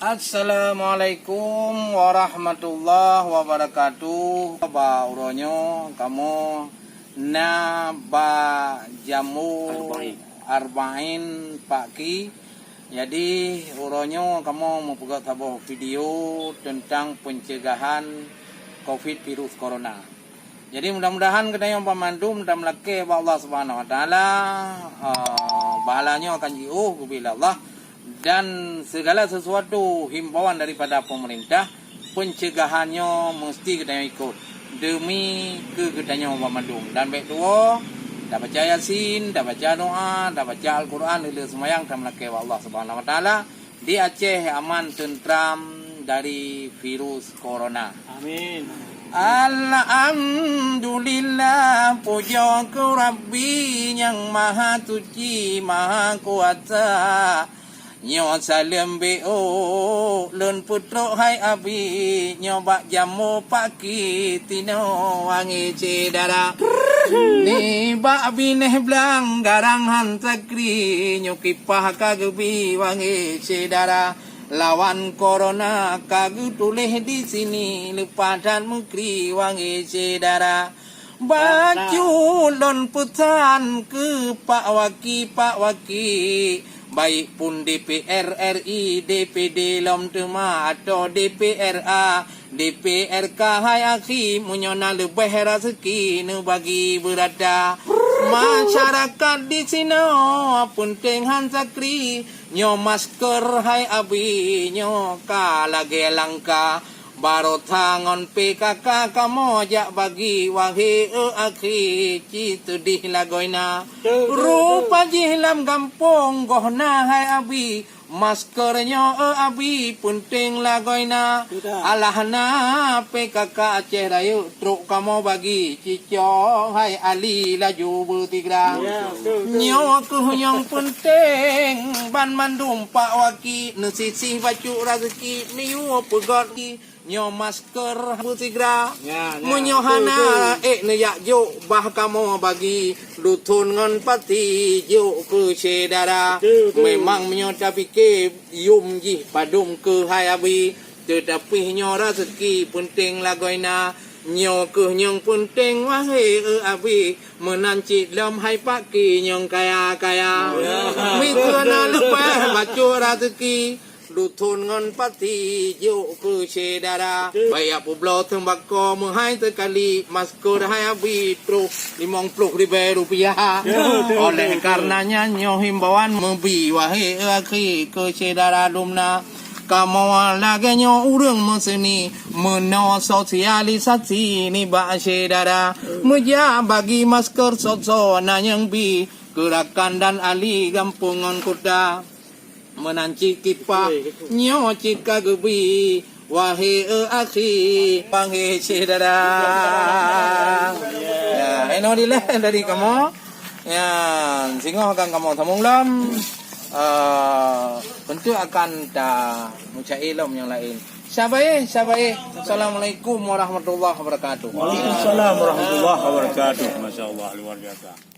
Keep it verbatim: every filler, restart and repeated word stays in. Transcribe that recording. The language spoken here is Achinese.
Assalamualaikum warahmatullahi wabarakatuh. Bak uroe nyoe kamoe na bak jamu Arba'in. Arba'in Pak Ki. Jadi, uroe nyoe kamoe meupeugah saboh video teuntang pencegahan covid virus corona. Jadi, mudah-mudahan geutanyoe banmandum tameulakée bak Allah Subhanahu Wa Taala, eh, pahala nyoe akan jiôh geubri lé Allah, dan segala sesuatu himbauan daripada pemerintah, pencegahan nyoe meusti geutanyoe ikot demi keu geutanyoe banmandum. Dan bék tuwoe, tabaca Yasin, tabaca doa, tabaca Al-Quran, lheuh seumayang tameulakée bak Allah Subhanahu Wa Taala, di Aceh aman teuntram dari virus corona. Amin. Alhamdulillah, pujoe keu Rabbi nyang Maha Suci, Maha Kuasa. Nyoe saleuem beuôk lôn peutrok hai Abi, nyoe bak jamu Pak Ki tinoe wangi syedara. Nibak binéh blang garang han sakri, nyoe kipah ka geubi wangi syedara. Lawan corona ka geutuléh di sini, leupah that meukri wangi syedara. Bacut lôn peusan keu Pak Waki, Pak Waki, baik pun D P R R I, D P D lom teuma atau D P R A, D P R K hai akhi, meunyoe na leubeh raseuki neubagi beurata. Masyarakat di sinoe peunteng han sakri, nyoe masker hai Abi, nyoe ka lagée langka. Barô that ngon P K K kamoe jak bagi, wahé e akhi, ci seudeh lagoina. Rupa jih lam gampông goh na hai Abi, masker nyoe e Abi, peunteng lagoina. Alah na P K K Aceh Rayeuk trok kamoe bagi, cicok hai Ali laju beusigra. Nyoe keuh nyang peunteng, banmandum Pak Waki, neusisih bacut raseuki, neuyue peugét nyoe masker beusigra. Meunyoe hana ék neujak jok, bah kamoe bagi, duthon ngon pati jok keu syedara. Memang meunyoe tapike yum jih padum keu hai Abi, teutapi nyoe raseuki peunteng lagoina. Nyoe keuh nyang peunteng wahé e Abi, meunan cit lom hai Pak Ki nyang kaya-kaya. Meukeuna leupah bacut raseuki, duthon ngon pati jok keu syedara. Baik peubloe teumbako meuhai teukali, masker hai Abi troh limong ploh ribée rupiah. Oleh karenanya nyoe himbauan meubi wahé e akhi keu syedara lumna. Kamoe lagée nyoe ureuëng meuseuni, meunoe sosialisasi nibak syedara. Meujak bagi masker soe-soe na nyang bi, keu rakan dan ahli gampông ngon kuta. Meunan cit kipah nyoe cit ka geubi, wahé e akhi, wahé syedara. Ya, inoe dilée dari kamoe. Ya, singoh akan kamoe sambong lom. Eh, beutôi akan tameucai lom nyang laén. Sabai, sabai. Assalamualaikum warahmatullahi wabarakatuh. Waalaikumsalam warahmatullahi wabarakatuh. Masya Allah, luar biasa.